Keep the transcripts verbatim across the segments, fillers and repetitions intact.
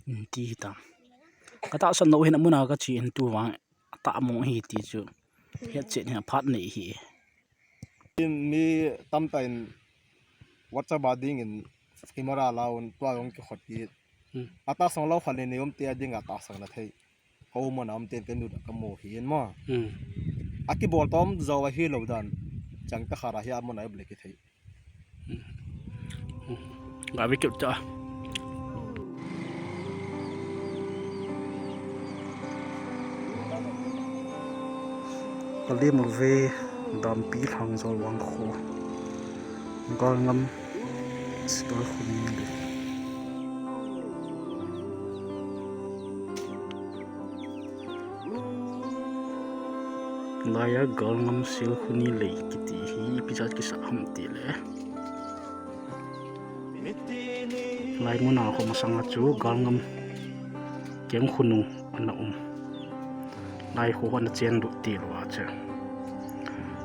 Ti hitam. Ka tahsan lou hin amun a ka che in tu vang atah mong hi ti chu. Hetchet hin aphat nei hi. Mi tamtah in WhatsApp a ding in camera la un tua jong kikhot pi. Hmm. Atahsan lou khat le nei um te a ding atahsan na thei. Ka um na um te ka nu da ka mu hi in mo. Hmm. Akibol tom jo a hi lou dan. Chang ta khara hi amun a i ble ki thei. Ga ve keu ta. Ka lim uve, Dampi Lhangjol vangkho. Galngam Silkhuni lei. Laia Galngam Silkhuni lei kiti hi ipi jat kisah ham ti le. Lai muna kho masanga chu Galngam keng khonung ana um. Lai kho ana chen lut ti lou a che.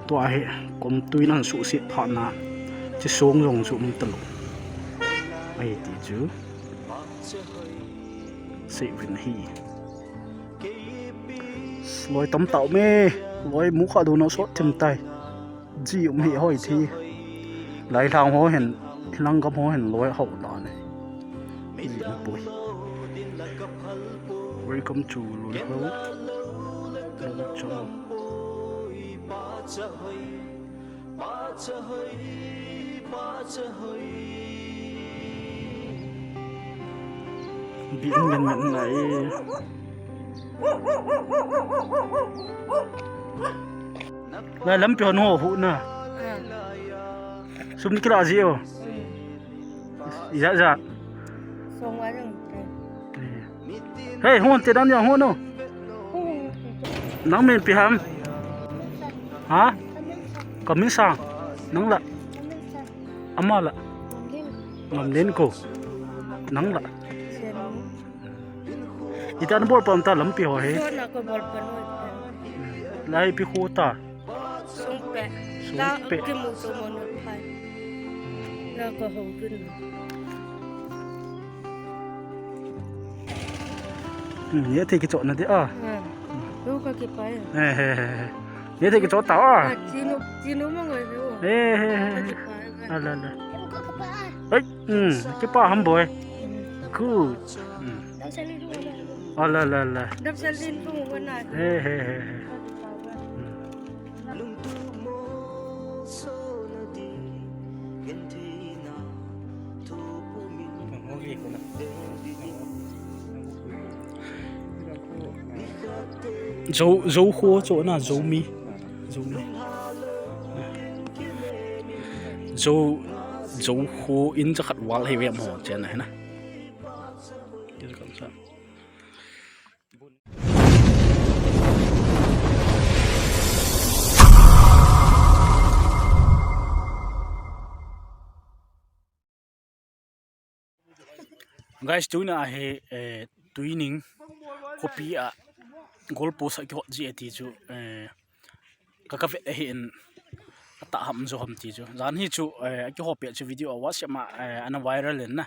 Tua hi kom tuin an suhset phat na chi song jong chu um talou. Ahi ti chu. Sei vin hi. Loi tam tau me. Loi mu kha dona sot thim tai. Ji um hi hoi thi. Lai lhang ho hin, lang gam ho hin loi hau na ne. Ji um pui. Welcome to Loi Ho. Loi Chong. Bi ngen ngen na e. Lai lampi hon ho hu na. Sum ni kila ji o. Ija ja. Song wa jong. Hei, hon te dan ya hon no. Nang min pi ham. Ha? Kamin sang. Nang la. Ama la. Ngamlen ko. Nang la. Ita na bol pam ta lampi ho he. Lai pi khu ta. Sungpeh. Sungpeh. La kimu chu mo not phai. La ko ho gun. Hmm, ye thei kichot na de a. Hmm. Lo ka kipai. He he he. Ye thei kichot ta a. Ah, chinu, chinu mo ngoi lo. He he he. Ka kipai. Ala ala. Ai, hmm, kipa ham boy. Hmm. Good. Hmm. Ala ala ala. He he he he. Hmm. Zo, Zo kho chu na, Zomi. Zomi. Zo, Zo kho in jakhat val hi ve mo chen na hi na. Guys, tuna hi, eh, Tuining khopi a goal post a kihot ji e ti chu, eh, ka, ka vet ahi in atah ham jo ham ti chu. Jan hi chu, eh, akihop peh chu video a WhatsApp ma, eh, ana viral in na.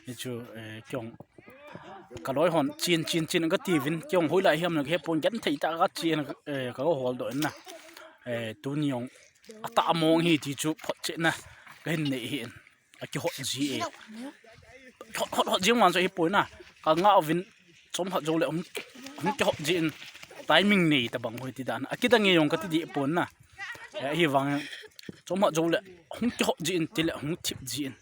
Hi chu, eh, kei jong ka loi hon chin, chin, chin ka ti vin, kei jong hoilai hiam na he pon genthei ta ka chin, eh, ka hol doh in na. Eh, tuni jong atah mong hi ti chu photchetna ka hin nei hi in. Akihot ji e. Hot, hot, hot jing vang chu hi poi na. Ka ngah uvin chomkhat jou le hung, hung kihot ji in timing nei tabang hoi ti dan. Akidang e jong kati deh pon na. Eh, hi vang chomkhat jou le hung kihot ji in ti le hung thip ji in.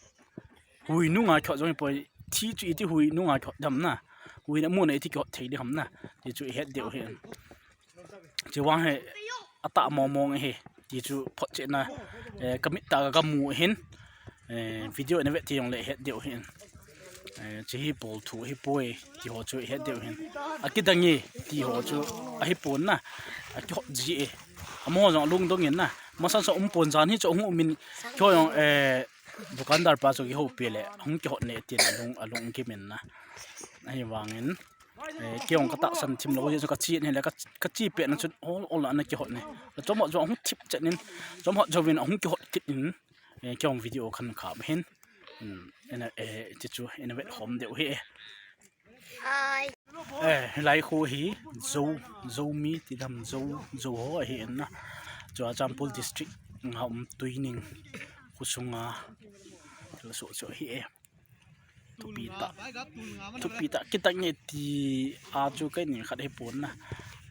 Hui nunga kihot jong hi poi. Thi chu iti hui nunga kihot dam na. Hui na mu na iti kihot thei di ham na. Ti chu i het diu hi. Chi vang hi atah mong mong hi ti chu photchetna, eh, ka mit a ka, ka mu hin, eh, video na vet ti jong le het diu hin, eh, chi hi bol thu hi poi ti ho chu het diu hin, akidang e ti ho chu ahi pon na, akihot ji e, amaho jong lungdong in na, masang sa um pon jan hi chu hung um in kho jong, eh, dukandar pa chu kiho pi le hung kihot ne tin alung, alung kim in na, ahi vang in. Eh, kei jong ka tahsan thim lou jeh chu ka chi in hile ka, ka chi pet na chun ol ol ana kihot ne. Chomkhat jou ahung thip chet in, chomkhat jouvin ahung kihot kit in, eh, kei jong video kan kap hin. Hmm, ina, eh, ti chu ina vet khom diu hi. Eh, hilai khu hi Zo, Zomi tidam Zo, Zo ho ahi in na. Churachandpur district nga um Tuining khu sunga thil soh chu ahi e. Thupi tah, thupi tah, kitah nge ti a chu kei ni khat hi pon na.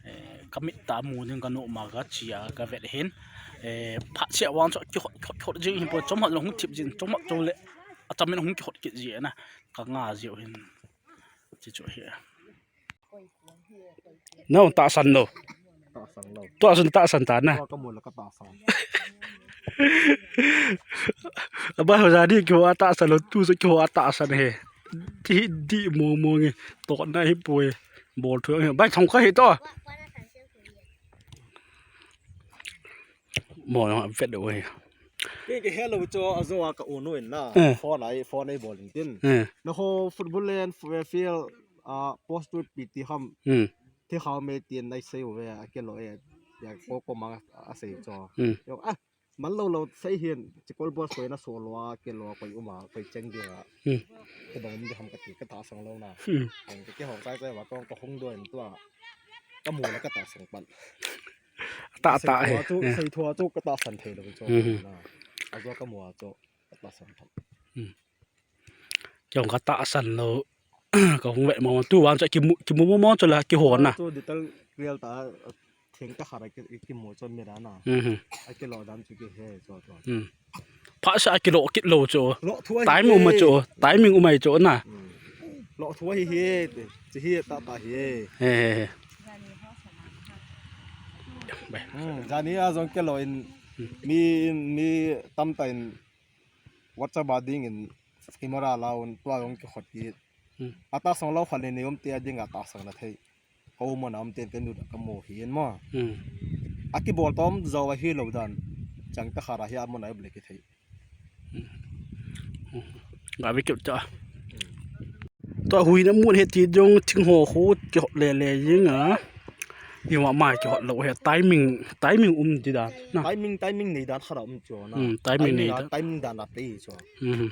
Eh, ka mit tah mu ding ka nu ma ka chi a ka vet hin. Eh, phat sia wang chu kihot, hot, hot jing hin pon, chom hot long thip jin, chom hot chom le. A cham in hung kihot kit ji na. Ka nga ji hin. Chi chu hi. No, tahsan lo. Tahsan lo. Tahsan, tahsan ta na. Tua ka mu la ka tahsan. Aba ho ja di kyo a tahsan lo, tu sa kyo a tahsan he. Di, di mo mo nge. To na hi poi. Bol thu he. Bai thong ka hi to. Mo vet do he. Ke ke hello cho azo a ka unu in na. Eh. Phone ai, phone ai bol in tin. Eh. Na ho football len, f-, field, a, post tu pi ti ham. Hmm. Thi khau me tin nai sei ve a ke lo e. Ya ko ko ma a sei cho. Hmm. Yo, a, man lo lo sei hin, chi kol boss ko na so lo a ke lo koi uma, koi cheng dia. Hmm. Ke dong di ham ka ti ka tahsan lo na. Hmm. Ang ke ke ho sai sai wa ko ko hung do in tua. Ka mu la ka tahsan pan. Ta ta he. Sei thua chu, eh, sei thua chu ka tahsan thei lo chu. Hmm. Na. Azo ka mu a chu ka tahsan pan. Hmm. Kei jong ka tahsan lo. Ka hung vet mo, tu vang chu kimu, kimu mo mo chu la kihon na. Chu detail clear ta, theng ta khara ki, kimu chu mi da na. Mhm. A kilo dan chu kihe chu chu. Hmm. Pha sa kilo kit lo chu. Lo thu ahi. Timing um a chu, timing um ai chu na. Hmm. Lo thu ahi he, chi hi ta ta hi. He, he, he. Bai. Hmm, jani a jong kilo in, hmm, mi, mi tam ta in WhatsApp a ding in camera la un tua jong kikhot kit. Hmm. A tahsan lo khat le nei um te a ding a tahsan na thei. Ka um na um te ka nu ka mu hi in mo. Hmm. A kibol tom zo ahi lo dan. Chang ta khara hi a mu na i ble ki thei. Hmm. Ga ve keu ta. Tua hui na mun he ti jong thing ho khu kihot le le jing a. Ni wa mai kihot lo he timing, timing um ti dan. Na. Timing, timing nei dan khara um chu na. Hmm, timing nei dan. Timing dan a pe chu. Hmm.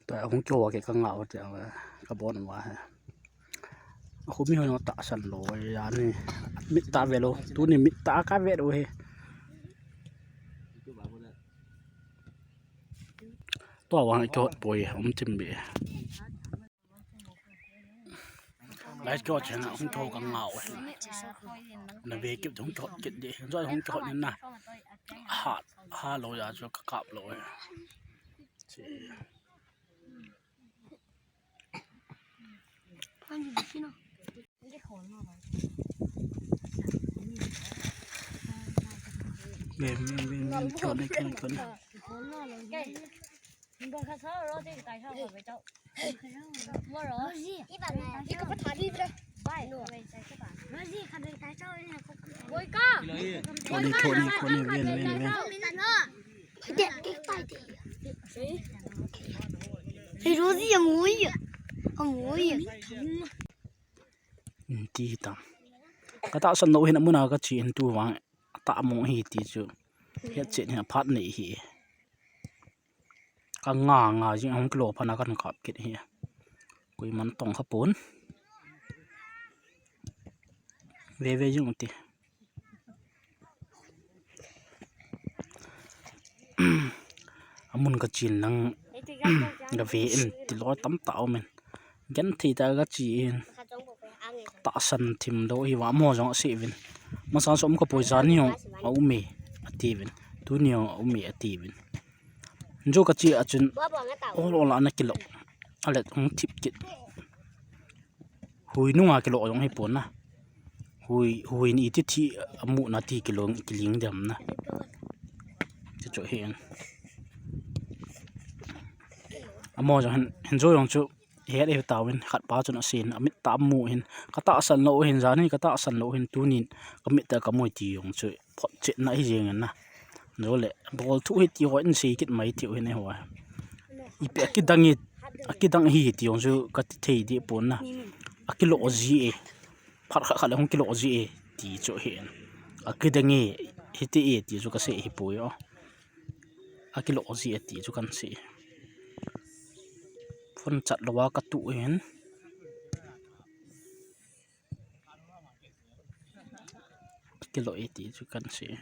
Tua hung kyo ke ka ngau te ka bon wa he. Khu mi ho tahsan lo ya ni. Mit ta ve lo. Tu ni mit ta ka ve lo he. Tua vang kyo poi um tim be. Lai kyo chen a hung tho ka ngau he. Na ve kip hung tho kit de. Hung tho kit ni na. Ha, ha lo ya chu ka kap lo he. Chi. Ven, ven, ven, ven, kyo ni, kyo ni, kyo ni. Rosie, iba na. Iko pa thari bra. Bai. Rosie, ka dai tai chao ni. Koi ka. Kyo ni, kyo ni, kyo ni, ven, ven, ven. Hey, Rosie, amu ya. Amu ya. Ti tam. Ka tahsan lo hin a mun a ka chi in tu vang. Ta mo hi ti chu. Hiat chet hin a phat nei hi. Ka nga nga jing hung kilo pha na kan kap kit hi. Koi man tong kha pon. Ve ve jing ti. A mun ka chin lang ka ve in ti lo tam ta um in. Gen thei ta ka chi in. Tahsan thim lo hi va mo jong a si vin. Masa som ka poi jani jong a um e a ti vin. Tuni jong a um e a ti vin. Njo ka chi a chun ol ol a na kilo. A let hung thip kit. Hui nunga kilo jong hi pon na. Hui, hui ni ti thi a mu na ti kilo kiling dem na. Ti chu hi an. A mo jong hin, hin jo jong chu. He, he, tawin, khat pa chun a sin, a mit ta mu hin, ka tahsan lo hin, jani ka tahsan lo hin, tunin, ka mit ta ka mui ti jong chu, phot chet na hi jeng na. Jole, bol thu hi ti ho in sei kit mai ti hin e ho. Ipi a kidang i, a kidang hi ti jong chu, ka ti thei di pon na. A kilo ji e. Phat khat khat le hung kilo ji e, ti chu hi. A kidang i, hi ti e, ti chu ka sei hi pui o. Akilo ji e ti chu kan sei. Phone chat lou a katuh in. Akilo e ti chu kan sei.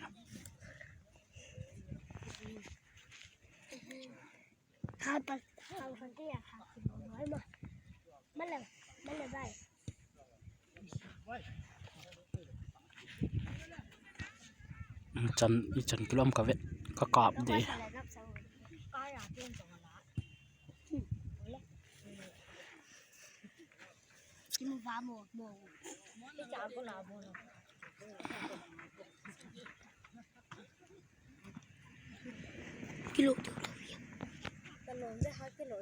Ichan, ichan kilom ka vet, ka kap de. Kilo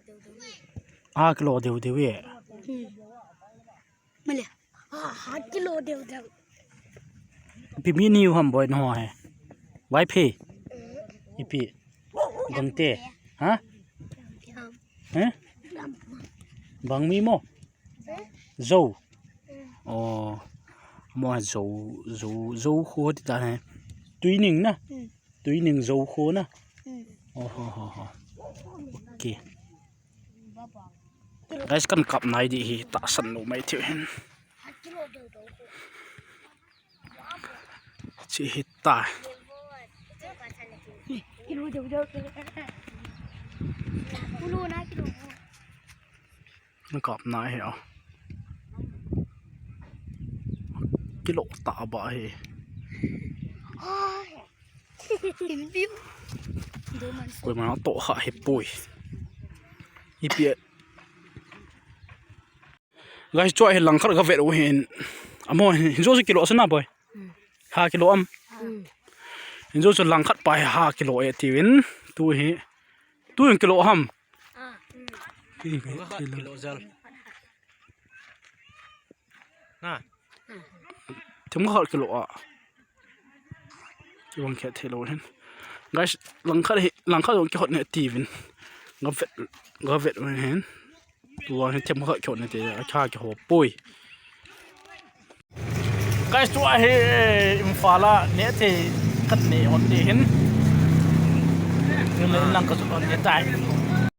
deu deu e. Ah, kilo deu deu e. Hmm. Male. Ah, ha kilo deu deu. Ipi mi ni u ham boi no he. Vaiphei. Ipi. Gangte. Ha? He? Bang mi mo? Zou. Oh. Mo Zou, Zou, Zou kho ti ta he. Tuining na. Tuining Zou kho na. Oh, ho, ho, ho. Okay. Guys, kan kap nai di hi, tahsan lou mai thei hin. Chi hi ta. Kan kap nai hi a. Kilo ta ba hi. Koima toh kha hipoi. Ipi. Guys, chua hi langkhat ka vet u hin. Amo hin, hin jo chu kilo sa na boi. Ha kilo am. Hin jo chu langkhat pa hi ha kilo e tiuvin. Tu hi. Tu hin kilo ham. Kilo jal. Na. Themkhat kilo a. Kibang khet thei lou hin. Guys, langkhat hi, langkhat jong kihot ne tiuvin. Ga vet, ga vet u hin. Tua hin themkhat kihot ne ti, a kha kihopoi. Guys, tua hi Imphal a ne thei khat ne hot ti hin. Ni le nang ka chu hot ne tai.